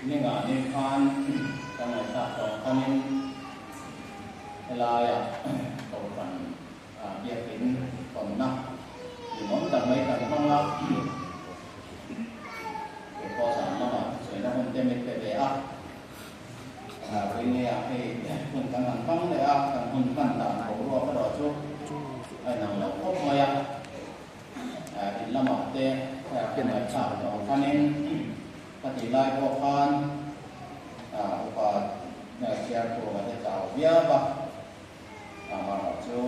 Ninga ni khan ka ngaihthlah tawh khanin helaia kohhran biakin hawnna limawm tak mai kan hmang a, keipawh zan lamah thusawiina hun te min pe ve a, Vawinia hei hun kan han hmang leh a, kan hun hman dan boruak erawh chu a inang lo khawp mai a. In lamah te ka ngaihthlak tawh khanin ka tih lai pawh khan upa Chiarkhuma te chau viau a, amaherawh chu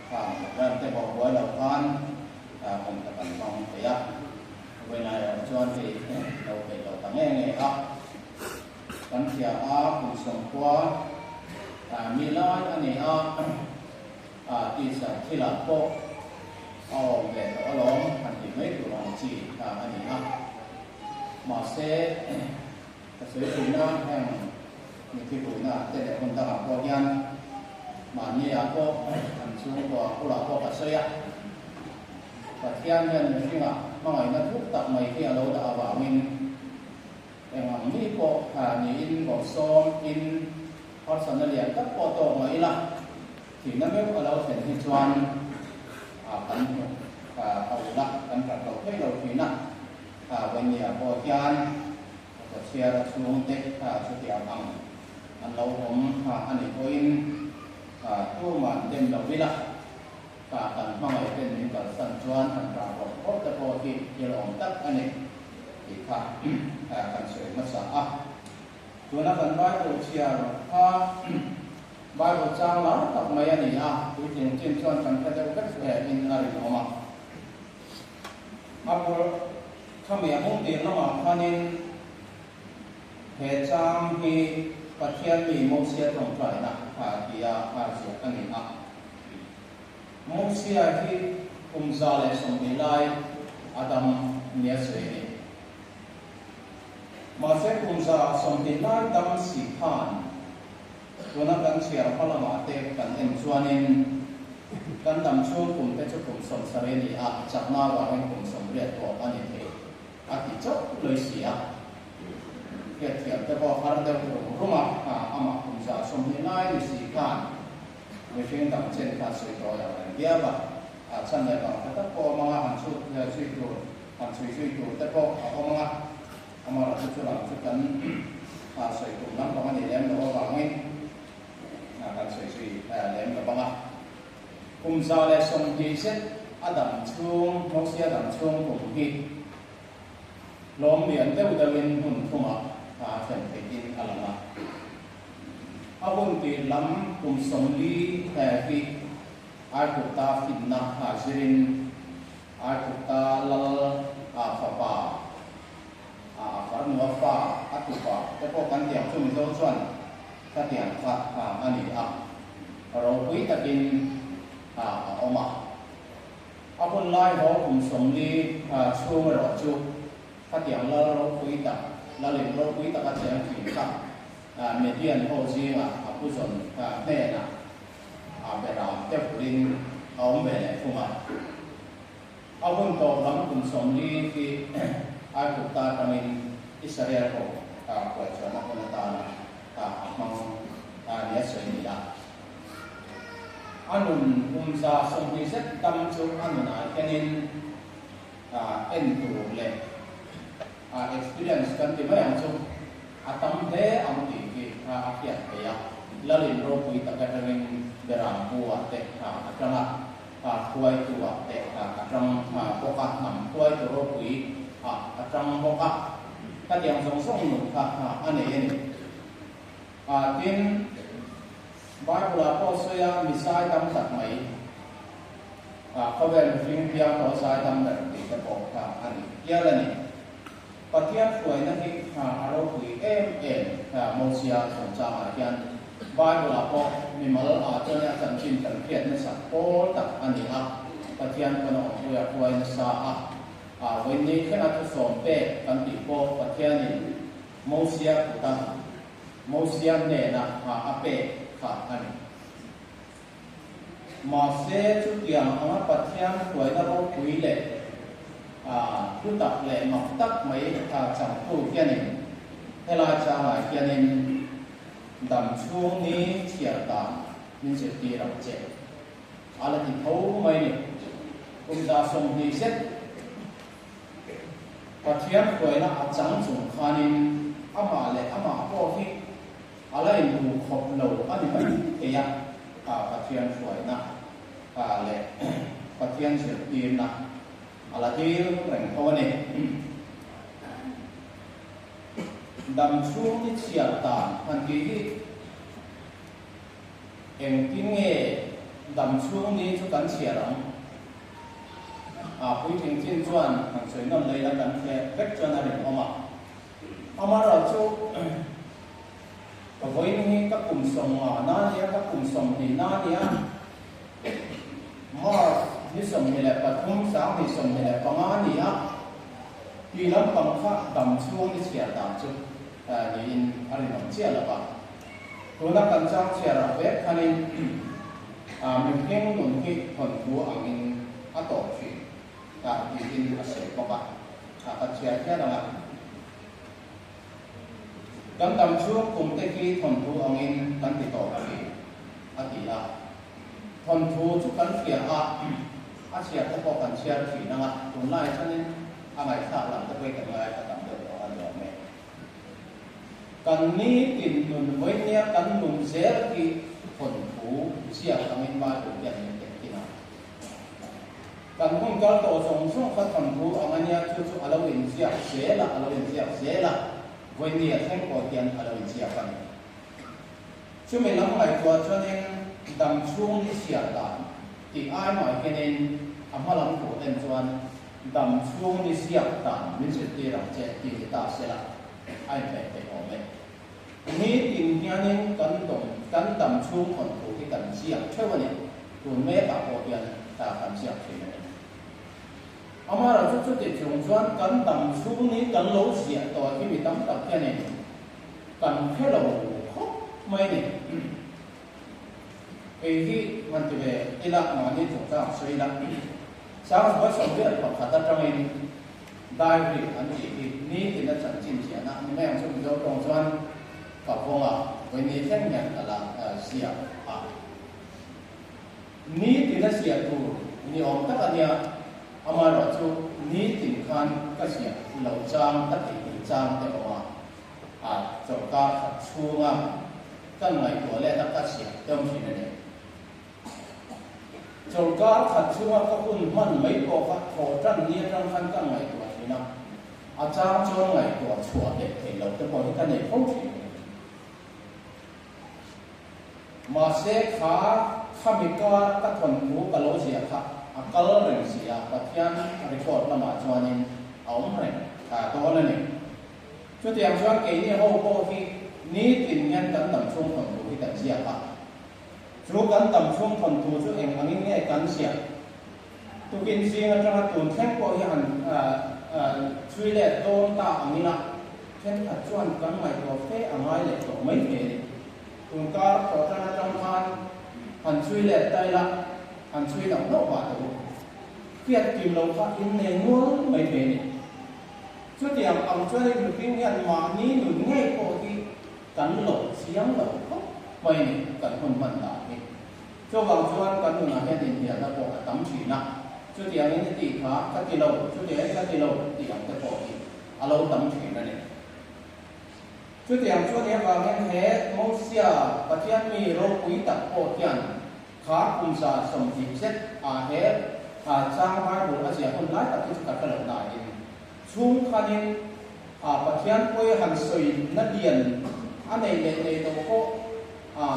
khang program te pawh buai lo khan hun ka kan hmang thei a, vawiinah erawh chuan hei lo peih lo ta nge nge a, kan hria a kum sawmkhua mi lai a ni a. Tisa thilah pawh a awm ve tawh alawm han tih mai tur ang chi kha a ni a. Mahse, ka sawi puina heng mithi puina te leh hun dangah pawh hian mahniah pawh an chhungkua bulah pawh ka sawi a. Pathian hian mihringah hmangaihna thuk tak mai hi a lo dah avangin eng ang mi pawh niin bawrhsawm in harsatna lian tak pawh tawk mai ila. Thihna meuh a lo thlen hi chuan kan hmu a ul a, kan rat lo thei lo thin a. Vawnia pawh hian Kawchhiara chhungte chutiang ang an lo awm a nih pawhin tuman dem lo ila, kan hmangaih ten min kalsan chuan han rah bawrh bawrh te pawh hi thil awm tak a ni tih kha kan sawi hmasa a. Tuna kan Bible chhiar kha Bible chang lar tak mai a ni a, puitling chin chuan kan hre deuh vek hle in a rinawm a. A bul khami a hung tir lamah khanin he chang hi Pathian mi Mosia tawngtaina tia a ziak a ni a. Mosia hi kum 120 lai a dam nia sawi a ni. Mahse kum 120 lai dam si khan Tuna kan chhiar hma lamah te kan en chuanin kan dam chhung kum te chu kum 70 a ni a, chakna avangin kum 80 pawh a ni thei a ti chauh lawih si a. Hriatthiam te pawh har deuh rum rum a, amah kum 120 lai ni si khan mihring dang chen kha sawi tawi ang reng viau a, chhan leh vang tha tak pawh a awm ang a, han chhut zui tur, han chhui zui tur te pawh a awm ang a. Amaherawhchu chu lam chu kan sawi tum lampang a nih lem loh avangin kan sawi zui lem lo vang a. Kum 120 zet a dam chhung, Mosia dam chhung kum hi hlawm lian deuh deuhin hmun thumah thlen theihin a lang a. A hun tir lam kum 40 hi Aigupta finna zirin Aigupta lal fapa a farnua fa a tupa te pawh kan tiang chu Mizo chuan ka tiang kha a ni a, ropui takin a awm a. A hun lai haw kum 40 chhung erawh chu khatiang lal ropui tak, lalin ropui taka cheng thin kha Median ho zingah a pu zawn hnenah a beram te vulin a awm ve leh thung a. A hun tawp lam kum 40 hi Aigupta atangin Israel ho kuai chuanna hun atana a hmang nia sawi a ni a. A nun kum 120 zet dam chu a nunah hianin en tur leh experience kan ti mai ang chu a tam hle ang tih hi a hriat theih a. Lalin ropui tak atangin Beram bu ah te a tang a. Hruaitu ah te a tang bawk a, hnam hruaitu ropui ah a tang bawk a, khatiang zawng zawng nun kha a nei a ni. Tin, Bible ah pawh sawi a, mi zai dam tak mai, khawvel mihring piang tawh zai dam ber tih te pawh kha a ni hial a ni. Pathian hruaina hi a ropui em em Mosia chungchangah hian. Bible ah pawh mimal ah chuan a chanchin kan hriat nasa pawl tak a ni a, Pathian pawn a awmpui a hruai nasa a, ah vawiin thlenga thusawm pek kan tih pawh Pathianin Mosia kuta Mosia hnena a pek kha a ni. Mahse, chutiang anga Pathian hruaina ropui leh hlu tak leh mak tak mai changtu hianin helai changah hianin dam chhung ni chhiar dan min zirtir ang che. A la ti tho mai ni. Kum 20 zet Pathian hruaina a chang chung khanin amah leh amah pawh hi A la inhmu khawp lo a ni mai thei a, a Pathian hruaina leh Pathian zirtirna a la dil reng tho a ni. Dam chhung i chhiar dan han tih hi engtin nge dam chhung ni chu kan chhiar ang? A puitling chin chuan han sawi nawn leh ila kan hre vek chuan a rinawm a. Amaherawhchu, ka vawiin hi ka kum 50 na nia, ka kum 20 na nia, March ni 23, 2025 a ni a, tih lampang kha dam chhung ni chhiar dan chu niin a rinawm chiah lo va. Tuna kan chang chhiar ah vek khanin mihring nun hi thawnthu angin a tawp thin. Tah tiin a sawi bawk a, a ka chhiar hial ang a. Kan dam chhung kum te khi thawnthu angin kan ti tawp thin, a ti a. Thawnthu chu kan hria a, a chhiar te pawh kan chhiar thin ang a, tunlai chuanin a ngaihthlak lam te pawhin kan ngaithla tam deuh tawh a ni awm e. Kan nitin nun vawinia kan nun zel hi thawnthu ziak angin Bible hian min tehkhin a. Kan hun kal tawh zawng zawng kha thawnthu ang a nia, chu chu a lo inziak zel a, a lo inziak zel a, vawinia thleng pawh hian a lo inziak a ni. Chumi lam ngaihtuah chuanin dam chhung ni chhiar dan tih ai mai hianin a hma lam tur en chuan dam chhung ni ziak dan min zirtir ang che tih ni ta sela a inhmeh theih awm e. Nitin hianin kan dawm, kan dam chhung thawnthu hi kan ziak theuh a ni. Tun mekah pawh hian ta kan ziak thin a ni. Amaherawhchu chuti chung chuan kan dam chhung ni kan lo ziah tawh hi mi tam tak hianin kan hre lo khawp mai a ni. Kei hi han ti ve ila, mahni chungchang sawi ila, 1981 atangin Diary an tih hi nitin a chanchin ziahna a ni mai ang chu Mizo tawng chuan ka vawng a, vawiin thleng hian ka la ziak a. Nitin a ziah tur ni awm tak a nia, amaherawhchu nitin khan ka ziah lo chang ka theihnghilh chang te awm a, a chawlhkar khat chhunga kan ngaihtuah let a ka ziah te awm thin a ni. Chawlhkar khat chhunga ka hun hman mai pawh kha thaw tan ni atang khan ka ngaihtuah thin a, a chang chuan ngaihtuah chhuah leh theih loh te pawh hi ka nei fo thin a ni. Mahse kha khami kar ka thawnthu ka lo ziah kha a kal reng si a, Pathian record lamah chuanin a awm reng dawn a ni. Chutiang chuan keini ho pawh hi nitin hian kan dam chhung thawnthu hi kan ziak a. Chu kan dam chhung thawnthu chu eng angin nge kan ziah? Tukin zing atanga tun thleng pawh hi han chhui let dawn ta angin a, thenkhat chuan kan ngaihtuah fe a ngai leh tawh mai thei a ni. Tun kar tawh tan atang khan han chhui let ta ila, han chhui loh hlauh vah teh u. Hriat kim lo kha in nei nual mai thei a ni. Chutiang ang chuan i mihring hian mahni nun ngei pawh hi Kan lo chiang lo khawp mai a ni, kan hun hman dan hi. Chuvang chuan kan nunah hian inhnialna pawh a tam thin a, chutiangin i tih kha ka ti lo, chutiangin ka ti lo tih ang te pawh hi a lo tam thin a ni. Chutiang chuan i avangin he Mosia Pathian mi ropui tak pawh hian kha kum 120 zet ah he chang Bible a ziah hun lai tak hi chu ka hre lo nain Chhungkhanin a Pathian pawi han sawi na lian a nei leh nei lo pawh a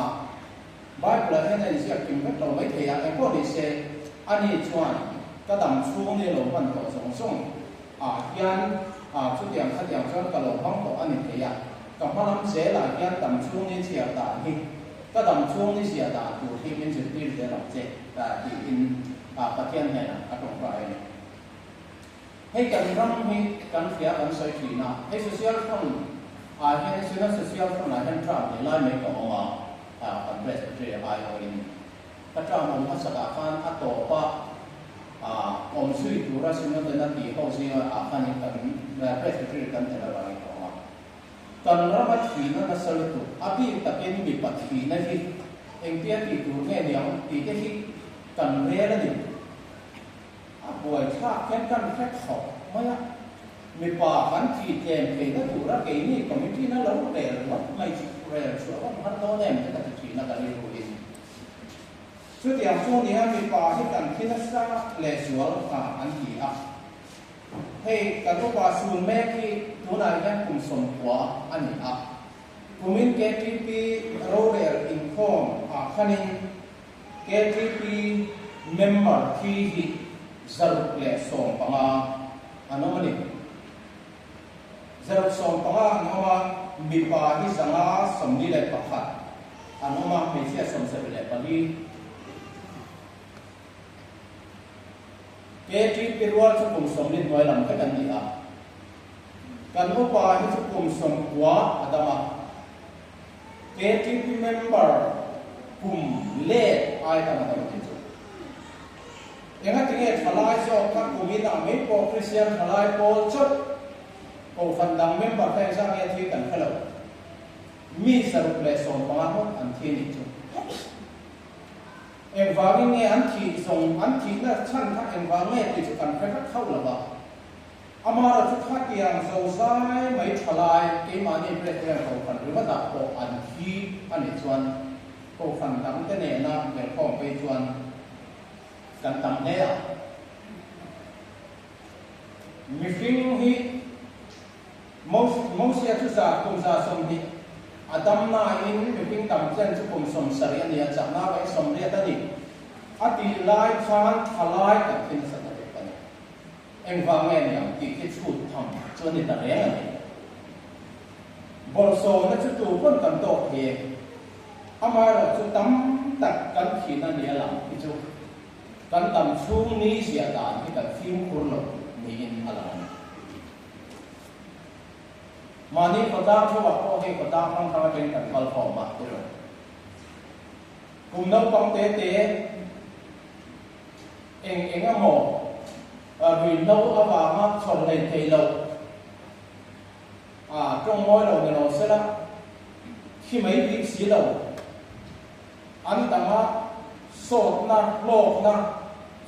Bible ah hian a inziak kim vek lo mai thei a, engpawh ni se ani chuan ka dam chhung ni lo hman tawh zawng zawng ah hian a chutiang khatiang chuan ka lo hmang tawh a ni thei a, ka hma lam zel ah hian dam chhung ni chhiar dan hi. Ka dam chhung ni ziah dan tur hi min zirtir zel ang che, tiin Pathian hnenah a tawngtai a ni. Hei kan ram hi kan hria kan sawi thin a, hei Social Front ah hian National Social Front ah hian term nei lai mai ka awm a, kan Presbytery aiawhin ka term awm hmasak ah khan a tawp a awm zui tura Synod in a tih ho zinga ah khanin kan Presbytery kan tel avangin ka awm a. Kan rama thihna nasa lutuk, a bik takin mipa thihna hi engtia tih tur nge niang tih te hi kan rel a ni. A buaithlak hian kan hre khawp mai a, mipa kan thih tlem theihna tura keini committee na lo rel ngawt mai chu rel chhuah vak har dawn em te ka ti thin a ka rilruin. Chutiang chu nia mipa hi kan thi nasa lehzual an ti a. Hei kan upa sun mek hi tunah hian kum 90 a ni a, kumin KTP rorel inkhawm ah khanin KTP member thi hi 115 an awm a ni. 115 an awm a, mipa hi 541 an awm a, hmeichhia 74. KTP rual chu kum 40 hnuai lam vek an ni a, kan upa hi chu kum 90 a dam a, KTP member kum let ai tam a dam a tih chu. Engatinge thalai zawk kha kum in ah mai pawh Kristian thalai pawl chauh Kohhran dang member kha engzah nge thi kan hre lo. Mi 115 ngawt an thi nih chu. Engvangin nge an thih zawng an thihna chhan kha engvang nge tih chu kan hre vek hauh lo va. Amara chu khatiang zozai mai tha lai keimahni Presbyterian Kohhran ringawtah pawh an thi a nih chuan Kohhran dangte nena belkhawm phei chuan kan tam hle a. Mihring hi Mosia chu za kum 120 a dam nain mihring tam chen chu kum 70 a ni a, chakna vaih 80 a ni. A tih lai khan thalai kan thi nasa ta vek a ni. Engvang nge niang tih khi chhut tham chu a ni ta reng a ni. Bawlhsawmna chu tu pawn kan tawk thei e. Amaherawh chu tam tak kan thihna ni a lang hi chu kan dam chhung ni ziah dan hi kan fimkhur lo niin a lang a ni. Mahni khawtlang theuhah pawh hei khawtlang hrang hrang atangin kan kal khawm a ti lo. Kum naupang te te eng eng emaw ruihhlo avanga chhawr hlei thei lo a tawng mawi lo ni lo sela thi mai bik si lo an danga sawtna hlawkna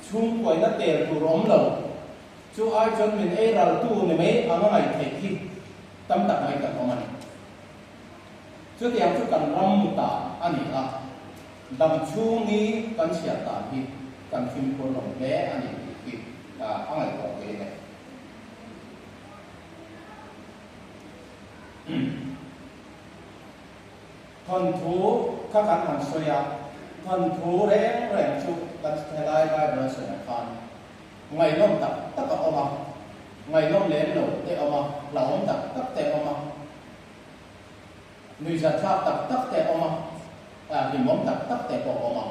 chhungkuaina tel tur awm lo. Chu ai chuan min ei raltu ni mai ang a ngaih theih hi tam tak mai kan awm a ni. Chutiang chu kan ram mu ta a ni a, dam chhung ni kan chhiar dan hi kan fimkhur lo hle a ni tih hi a ngaihtuah thei a ni. Thawnthu kha kan han sawi a, thawnthu reng reng chu kan helai Bible a sawi ang khan Ngaihnawm tak tak a awm a, ngaihnawm lem lo te awm a, hlauhawm tak tak te awm a, nuihzatthlak tak tak te awm a, hlimawm tak tak te pawh awm a.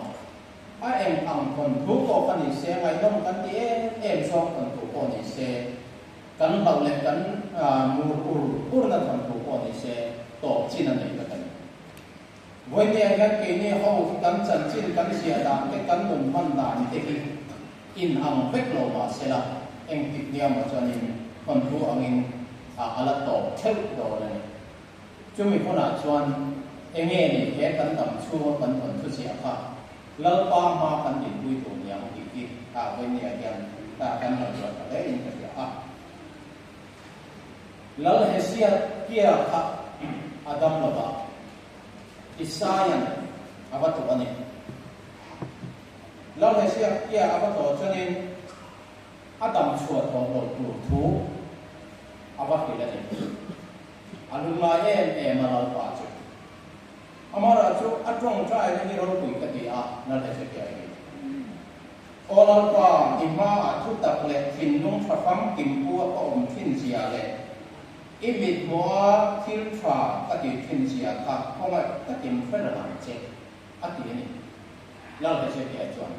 A eng ang thawnthu pawh kha ni se, ngaihnawm kan ti em em zawng thawnthu pawh ni se, kan hlauh leh kan mur ur urna thawnthu pawh ni se, tawp chin a nei vek a ni. Vawinia hian keini ho hi kan chanchin kan ziah dan te kan nun hman dan te hi in ang vek lo mah sela engtik nia maw chuanin thawnthu angin a la tawp theuh dawn a ni. Chumi hunah chuan enge ni he kan dam chhunga kan thawnthu ziah kha Lalpa hma kan dinpui tur niang tih hi vawinia hian kan ngaihtuah ta hle in ka hria a. Lal Hezekia kha a dam lo va, Isaia'n a va tuah a ni. Lal Hezekia a va tuah chuanin a dam chhuah tawh loh tur thu a va hrilh a ni. A lungngai em em a Lalpa chu. Amara chu a tawngtaina hi ropui ka ti a, Lal Hezekia hi. Aw Lalpa, i hmaah thutak leh thinlung tha famkim pu a ka awm thin zia leh i mithmuha thil tha ka tih thin zia kha khawngaih takin hre reng ang che. a ti a ni. Lal Hezekia chuan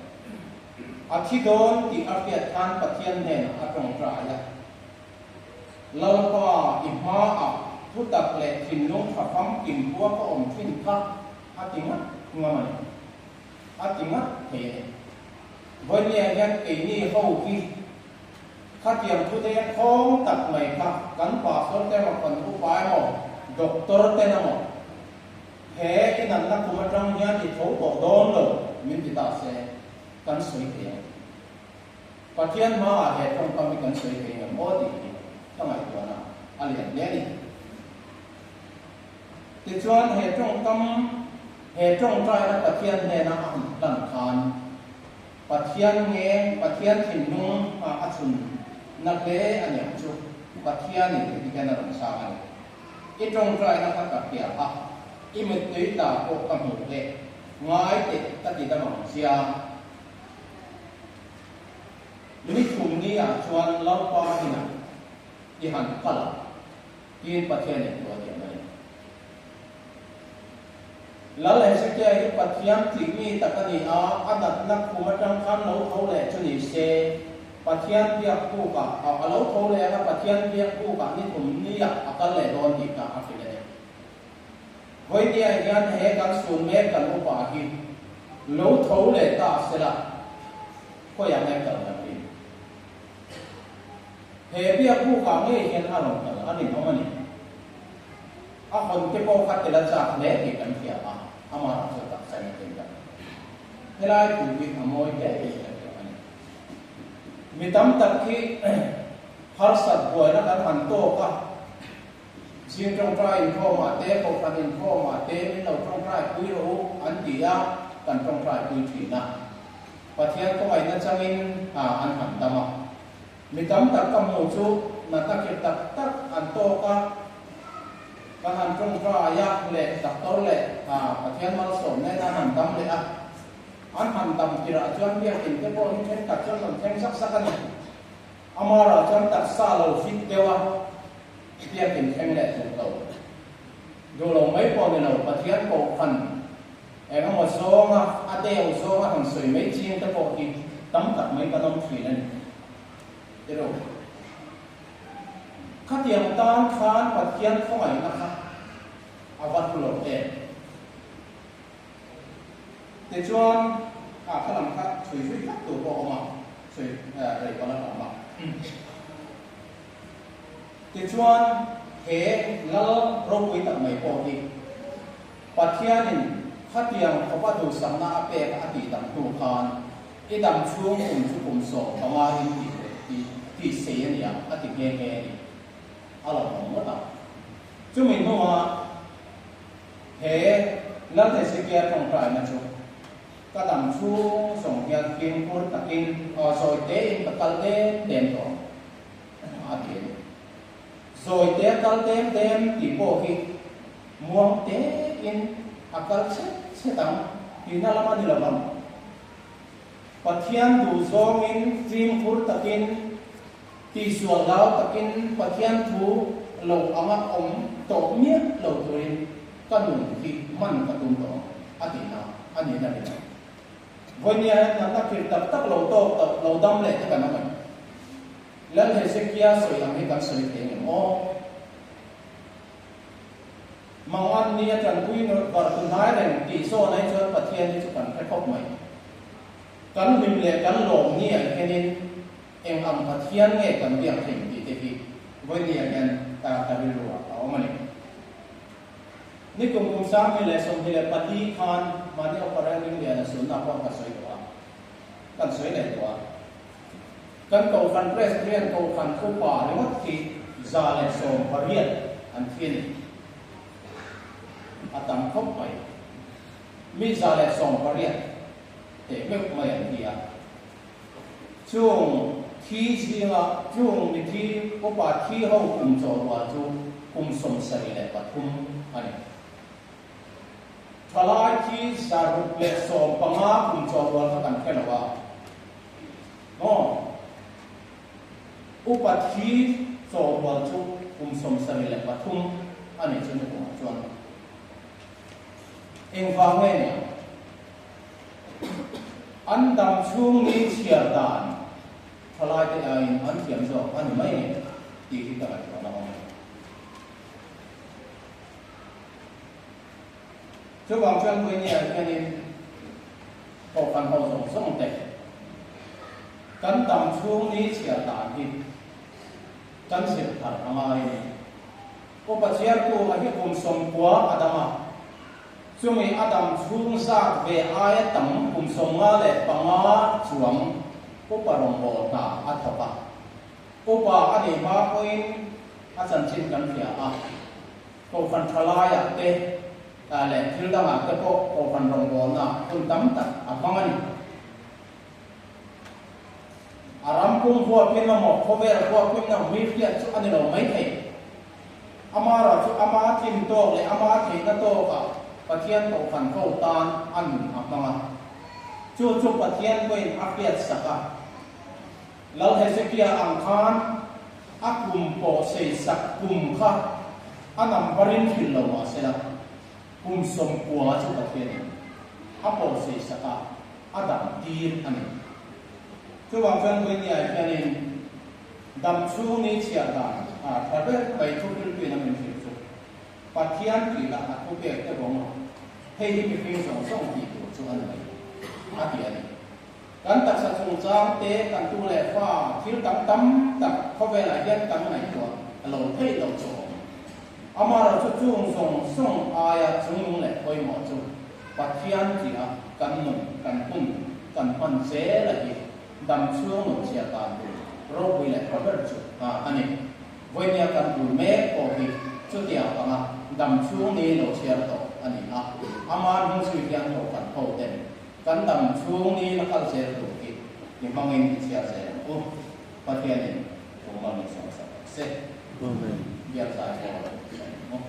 a thi dawn tih a hriat khan Pathian hnenah a tawngtai a, Lalpa, i hmaah thutak leh thinlung tha famkim pua ka awm thin kha a ti ngat ngam a ni. A ti ngat thei a ni. Vawinia hian keini ho hi khatiang thu te khawng tak mai kha kan pastor te emaw kan upa emaw doctor ten emaw he inanna kum atang hian i tho tawh dawn lo min ti ta se kan sawi thei ang. Pathian hmaah he tawngkam hi kan sawi thei ngem aw tih hi ka ngaihtuahna a lian hle a ni. Tichuan he tawngkam, he tawngtaina Pathian hnena a han hlan khan Pathian nge Pathian thinlung a chhun na hle a niang chu Pathianin heti hian a rawn chhang a ni. I tawngtaina kha ka hria a, i mittui ta pawh ka hmuh e, ngai teh ka ti dam ang chia. Ni thum ni ah chuan Lalpa inah i han kal a, tiin Pathianin thu a tiam a ni. Lal Hezekia hi Pathian tih mi tak a ni a, a natna khum atang khan lo tho leh chu ni se, Pathian biak bukah a lo tho leh anga Pathian biak bukah ni thum niah a kal leh dawn tih kha a hrilh a ni. Vawinia hian he kan sun mek kan upa hi lo tho leh ta sela, khawiah nge kal kan rin? He biak bukah ngei hian a rawn kal a rinawm a ni. A hawn te pawh kha tel a chak hle tih kan hria a, amah erawh chu taksa in a tel lo. Helai thu hi a mawi hle tih kan hria a ni. Mi tam tak hi harsat buaina kan han tawk a, zing tawngtai inkhawmah te, kohhran inkhawmah te min lo tawngtai pui rawh u an ti a, kan tawngtai pui thin a. Pathian khawngaihna changin an han dam a. Mi tam tak ka hmuh chu natna khirh tak tak an tawk a, kan han tawngtai a leh doctor leh Pathian malsawm nen an han dam leh a, an han dam tirah chuan biakinn te pawh hi thenkhat chuan rawn thleng zak zak a ni. Amara chuan taksa lo fit deuh a, biakinn thleng leh duh lo. Duh lo mai pawh ni lo, Pathian kohhran eng emaw zawnga a deu zawnga han sawi mai ching te pawh hi tam tak mai kan awm thin a ni. Tiraw? Khatiang tan khan Pathian khawngaihna kha a va hlu lo em? Tichuan, a kha lam kha chhui zui vek tur pawh a awm a, chhui rei pawh la hlawm a. Tichuan, he lal ropui tak mai pawh hi Pathianin khatiang khawpa duhsakna a pek a tih dam hnu khan i dam chhung kum chu kum 15 in tih leh tih tih sei a nia a ti nghe nghe a ni. A lo awm ngawt ang. Chumi hnuah he Lal Hezekia tawngtaina chu ka dam chhung zawng hian fimkhur takin aw zawi tein ka kal dem dem tawh ang a ti a ni. Zawi te a kal dem dem tih pawh hi Muang tein a kal chhet chhet ang tihna lam a ni lo vang. Pathian duh zawngin fimkhur takin, tihsual hlau takin Pathian thu lo anga awm tawh miah lo turin ka nun hi man ka tum tawh ang a tihna a ni na rin ang. Vawinia hian natna khirh tak tak lo tawk tawh lo dam leh te kan awm em? Lal Hezekia sawi ang hi kan sawi thei ngem aw? Mangan ni a tanpui nawrh var tu hnai reng tih zawn ai chuan Pathian hi chu kan hre khawp mai. Kan hlim leh kan lawm ni ah hianin eng ang Pathian nge kan biak thin tih te hi vawi ni ah hian ka rilru ah a awm a ni. Ni kum kum 2024 khan mahni Oparel Ringliana sunna pawh ka sawi tawh a, kan sawi leh tawh a. Kan Kohhran Presbyterian Kohhran upa ringawt hi 118 an thi a ni. A tam khawp mai. Mi 118 teh meuh mai an thi a. Chung thi zinga chung mithi upa thi ho kum chaw rual chu kum 73 a ni. Thalai thi 615 kum chaw rual kha kan hre lo a. Maw? Upa thi chaw rual chu kum 73 a nih chu ni kumah chuan engvang nge ni ang? An dam chhung ni chhiar dan thalai te aiin an thiam zawk a ni mai nge tih hi ka ngaihtuahna awm a ni. Chuvang chuan Puinia hianin Kohhran ho zawng zawng te kan dam chhung ni chhiar dan hi kan zir thar a ngai a ni. Upa chhiartu a hi kum 90 a dam a, chumi a dam chhung zat ve aia tam kum 55 chuang upa rawngbâwl hna a thawk a. Upa a nih hma pawhin a chanchin kan hria a, Kohhran thalaiah te leh thil dangah te pawh Kohhran rawngbâwlna hun tam tak a hmang a ni. A ram pum huapin emaw khawvel huapin emaw mi hriat chu a ni lo mai thei. Amara chu ama tlin tawk leh ama theihna tawkah Pathian Kohhran ho tan a nun a hmang a. Chu chu Pathian pawhin a hriat sak a. Lal Hezekia ang khan a kum pawh sei sak kum kha a number-in hrilh lo mah sela, kum 90 chu Pathianin a pawh sei sak a. a dam tir a ni. Chuvang chuan Guinea hianin dam chhung ni chhiar dan a tha ber mai thu riltuin a min hrilh chu Pathian tihna a thu pek te vawng a, hei hi mihring zawng zawng tih tur chu a ni mai a ti a ni. Kan taksa chungchang te, kan tu leh fa thil dang tam tak khawvelah hian kan ngaihtuah lo theih lo chu a awm. Amaherawhchu chung zawng zawng aia chungnung leh pawimawh chu Pathian tia kan nun, kan hun, kan hman zel a hi dam chhung nun chhia tan tur ropui leh tha ber chu a ni. Vawinia kan bul mek pawh hi chutiang anga dam chhung ni lo chhiar tawh a ni a, ama hnung zui hian Kohhran ho ten kan dam chhung ni la kal zel tur hi i hmangin i chhiar zel ang u. Pathianin thu hmangin sawmsak rawh se. Amen. Biak zai pawh a lo sawi ang u.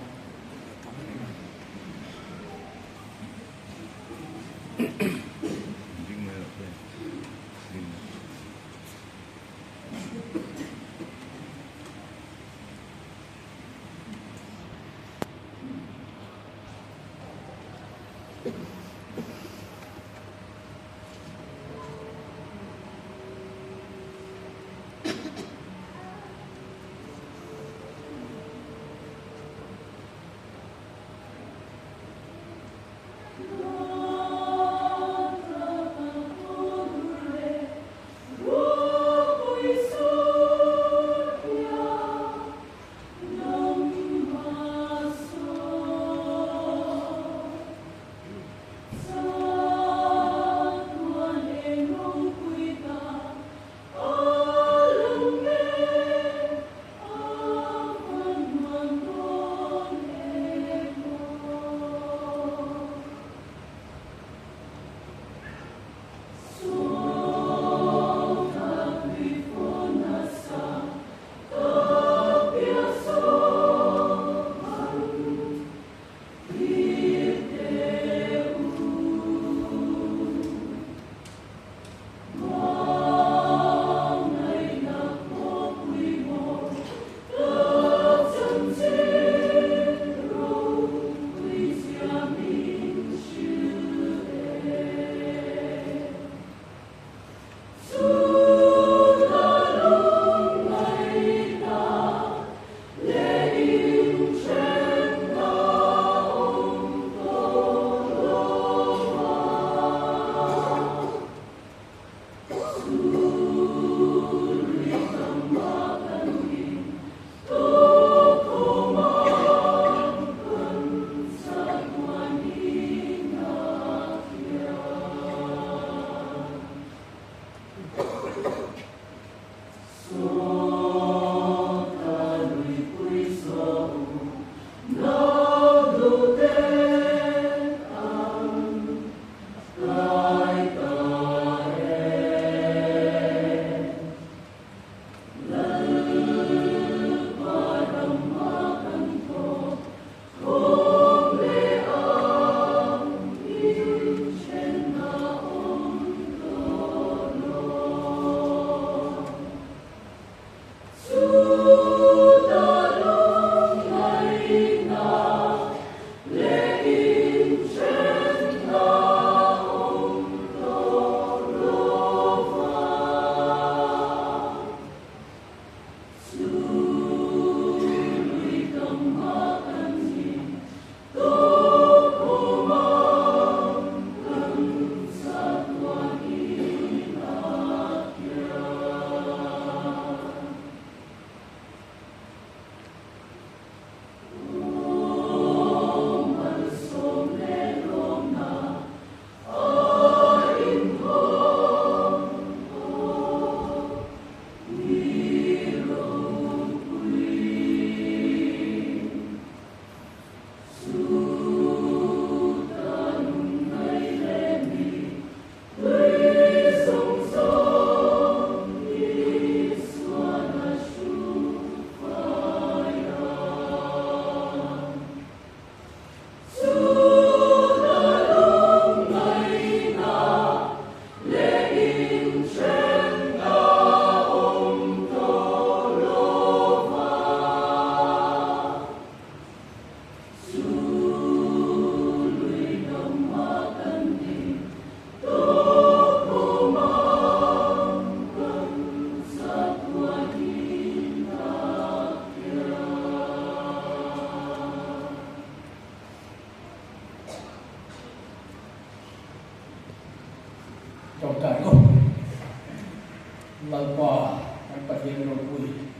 Lalpa kan Pathian ropui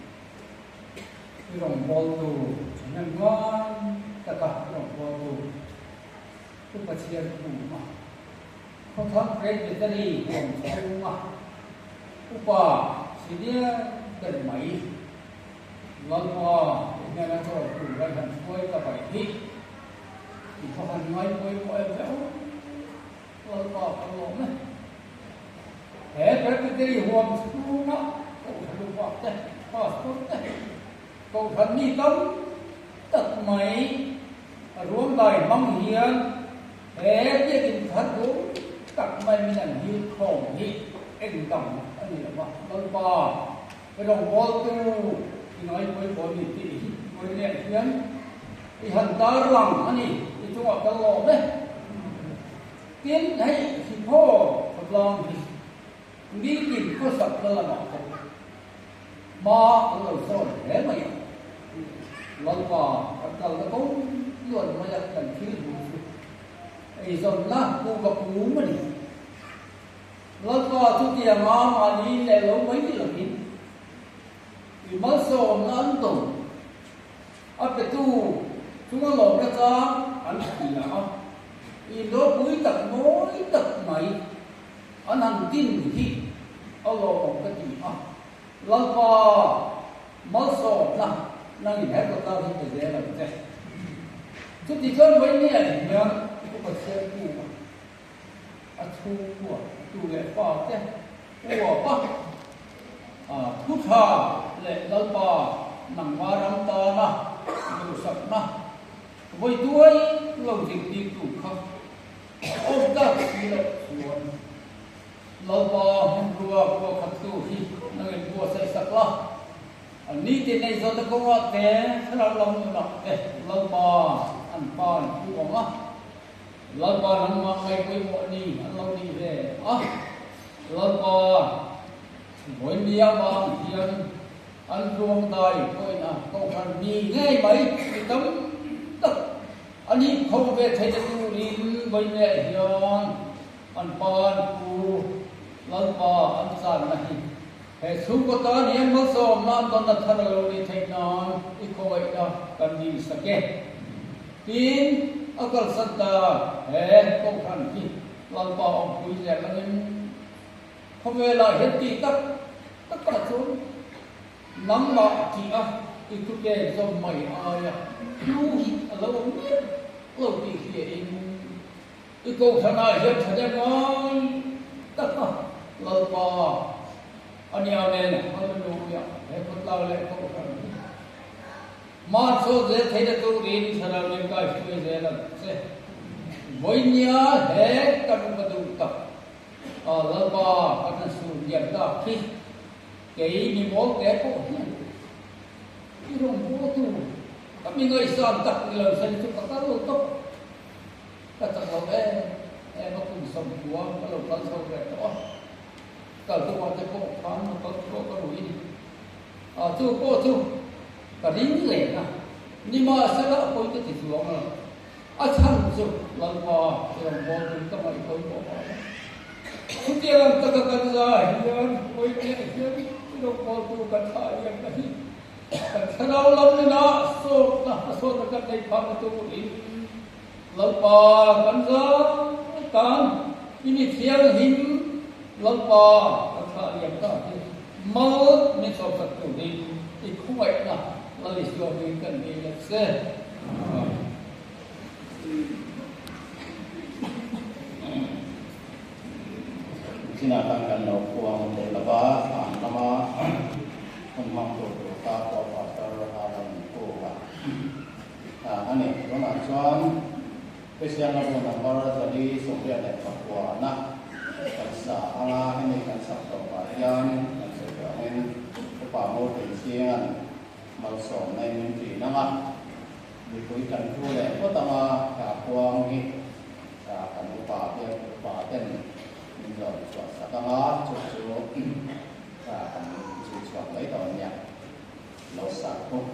i rawngbawltu thahnem ngai taka i rawngbawltu Pu Pathian Khuma Khawthlang Presbytery huam chhunga Upa Senior ber mai Lalpa i hnena chawl tur an han hruai ta mai hi i khaw han ngai pawimawh em ve aw Lalpa kan lawm e. He Presbytery huam chhunga Kohhran upa te, Pastor te, Kohhran mi tam tak mai a ruangdai hmang hian he biakinn thar rum tak mai min an hil khawm hi eng dang a ni lo va, Lalpa i rawngbawltu i ngaipawimawh ni tih hi vawiinah hian i han tarlang a ni, i chungah kal lawm e. Tin, hei Siphaw khawtlang hi nitin khawsakna lamah pawh hma an lo sawn hle mai a, Lalpa kan kalna ko luan mai a kan thil hmuh chu eizawnna kuhva kum a ni. Lalpa chutianga mahni leh lo mai lovin i malsawmna an dawng. A petu chunga lawmna chang an hria a, i ropui tak mawi tak mai an han din hi a lawmawm ka ti a, Lalpa malsawmna nangin he kawtlar hi pe zel ang che. Chuti chuan vawinia hian Upa Chhiarkunga a chhungkua tu leh fate uapa thu tha leh Lalpa nangma ram tana duhsakna vawi tuai lo zirtirtu kha awm tak si loh chuan Lalpa hmanrua kua khattu hi nangin buatsaih sak la. Ni tin ei zawhna kawngah te thlarau lam nunah te Lalpa an pan pu ang a. Lalpa nangmah ngai pawimawh ni an lo nih ve a, Lalpa vawinia vang hian an ruang dai pawhin a kohhran ni ngei mai mi tam tak a nih kho ve thei te turin vawinia hian an pa an pu Lalpa an channa hi he chhungkaw tan hian malsawmna an dawnna thar a lo nih theih nan i khawngaihna kan dihsak e. Tin, a kalsan ta he Kohhran hi Lalpa awmpui zel angin khawvelah hian ti tak takah chuan nangmah tih a i thupek zawm mai aia hlu hi a lo awm miah lo tih hriain i Kohhranah hian thahnem ngai taka Lalpa a nia nen Hallelujah he khawtlang leh Kohhran hi Hma chhuak zel theihna turin thlarau lem kai hruai zel ang che. Vawinia he kan upa duh tak a Lalpa kan han sur liam tak hi kei mi mawl te pawh hian i rawn paw tu ka mi ngaihsan tak ni lo sen chu ka kal lo tawp a, ka chak lo em em a kum 90 ka lo kal chho ve tawh a, kal tumah te pawh khan motor pawh ka rui ni. A chu pawh chu ka ring reng a, nimahsela a pawi ka ti chuang lo. A chhan chu Lalpa i rawn bawl tum ka ngaih pawi pawh a awm. Chutiang ang taka kan za hian pawi leh hian i rawn bawl tu kan thlah liam na hi kan thlarau lam nunah sawtna hmasawnna kan nei phahna turin Lalpa kan za tan i mi thianghlim Lalpa kan thlah liam ta hi. Mal min sawmsak turin i khawngaihna Lal Isua hming kan nei leh che. Amen. Chinah khan kan lo puang leh lo va, thlan lama hun hmang tur tur kha pawh Pastor Aaron Cook-a a ni. Tunah chuan Kristian Lambu number 489 na kan sa anga hemi kan sak tawpah hian kan sawi tawh angin Upa Murthy Singa'n malsawmna in min ṭin anga mipui kan thu leh phawt anga ka puang hi kan upa biak upa ten min rawn chhuah sak anga chu chu kan zui chhuak mai dawn nia. Lo sak bawk.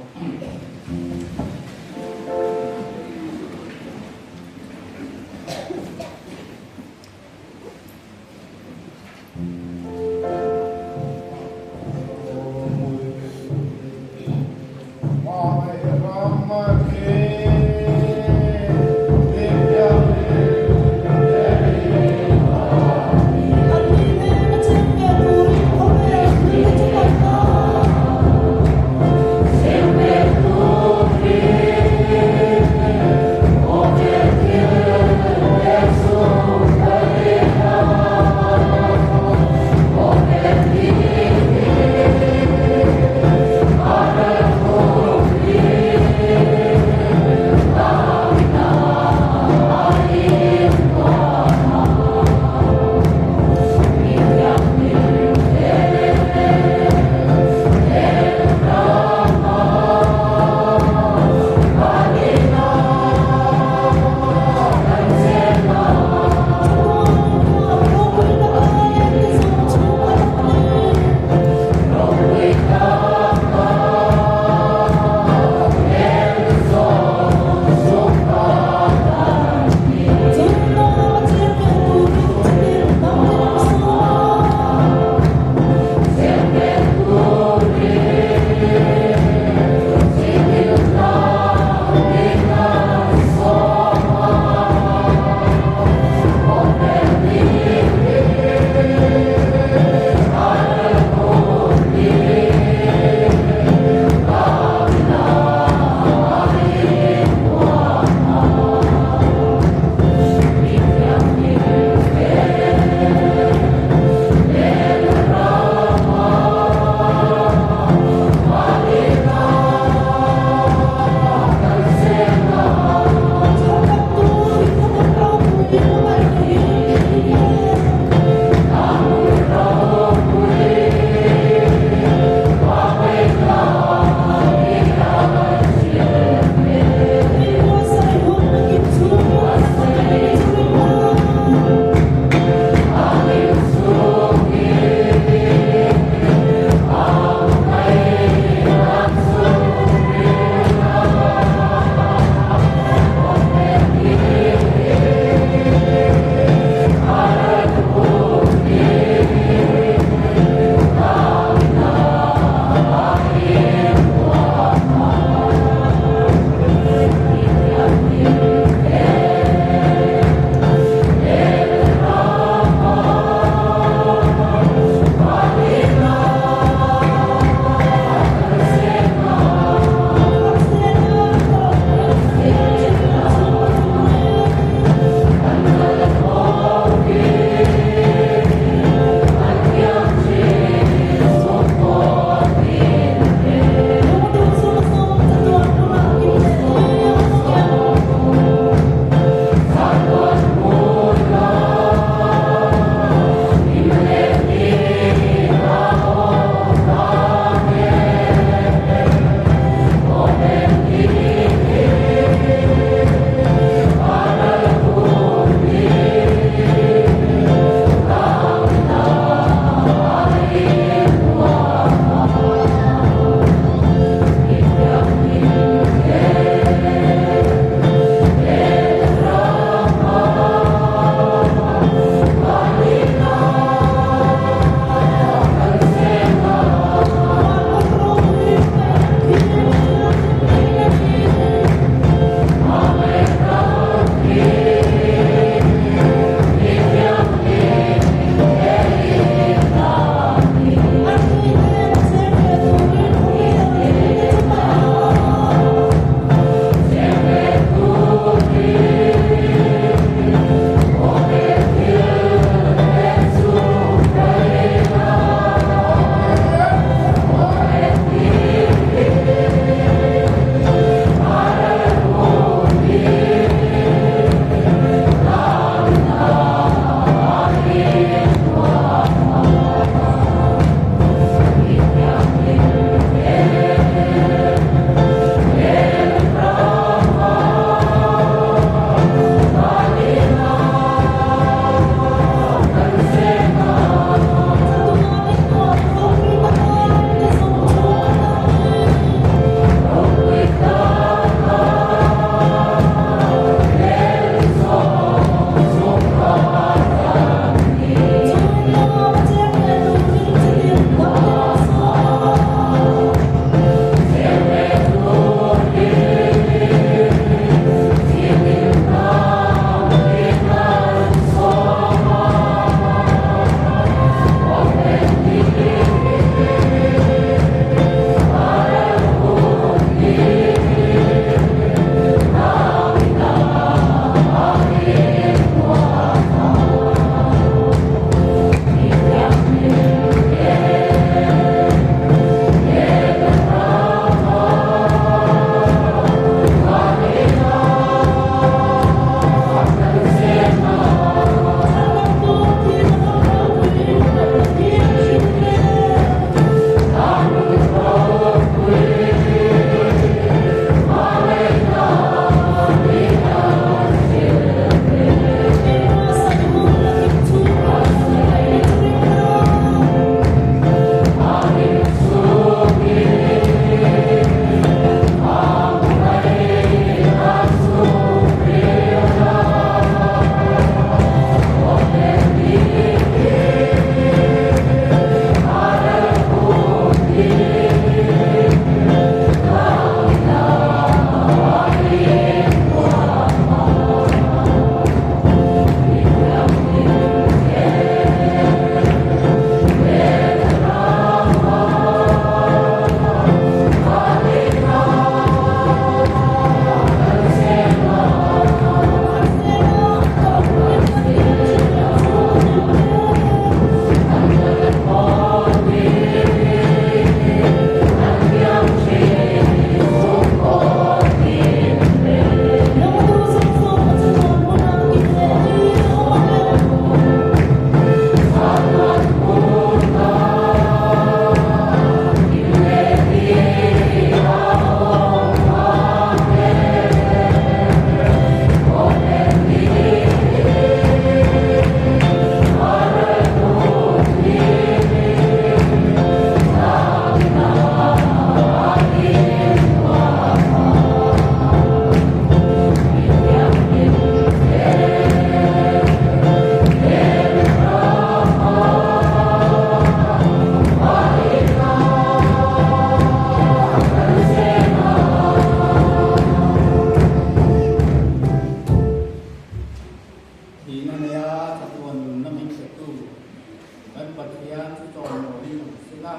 Pathian chu chawimawiin awm se la,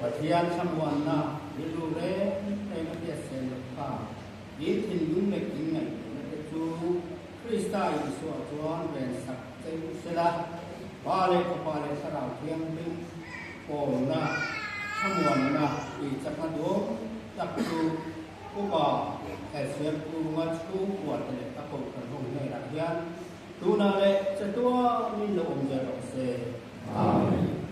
Pathian thlamuanna rilru reng reng a hriat sel loh kha in thinlung leh in ngaihtuahna te chu Krista Isua chuan vensak che u se la, Pa leh Fapa leh Thlarau Thianghlim pawlna thlamuanna tihchakna duam tak chu Upa Hesiamkunga chhungkuate leh a kohhran ho hnenah hian Tunah leh chatuanin lo awm zel rawh se. Amen.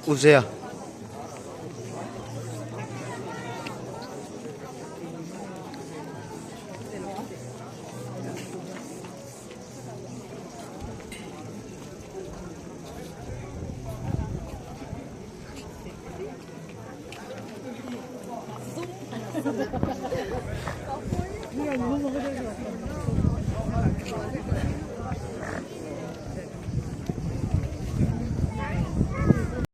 Uzea.